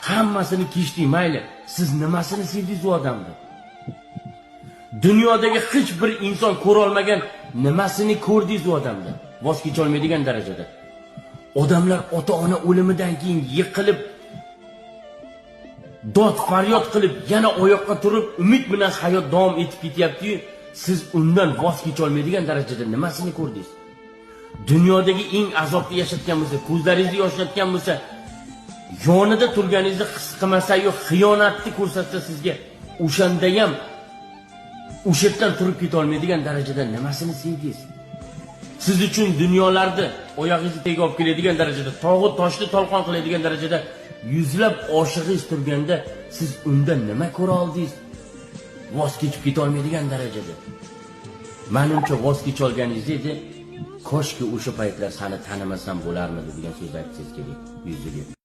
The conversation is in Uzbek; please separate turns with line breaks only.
Hammasini kechdik, mayli. Siz nimasini sevdingiz u odamni? Dunyodagi hech bir inson ko'ra olmagan nimasini ko'rdingiz u odamda? Voz kecha olmaydigan darajada. Odamlar ota-ona o'limidan keyin yiqilib, dod faryod qilib, yana oyoqqa turib, umid bilan hayot davom etib ketyapti-yu, siz undan voz kecha olmaydigan darajada nimasini ko'rdingiz? Dunyodagi eng azobni yashatgan bo'lsa, ko'zlaringizni yoshlatgan bo'lsa, yonida turganingizni his qilmasa-yu, xiyonatni ko'rsatsa sizga, o'shanda ham o'sha yerdan turib keta olmaydigan darajada nimasini sevdingiz? Siz uchun dunyolarni oyog'ingizni tagiga olib keladigan darajada, tog'u toshni tolqon qiladigan darajada yuzlab oshig'ingiz turganda siz undan nima ko'ra oldingiz? Voz kechib keta olmaydigan darajada. Manimcha, voz kecha olganingiz edi, koshki o'sha paytlar seni tanimasam bo'larmidi degan so'zni aytsangiz kerak yuziga.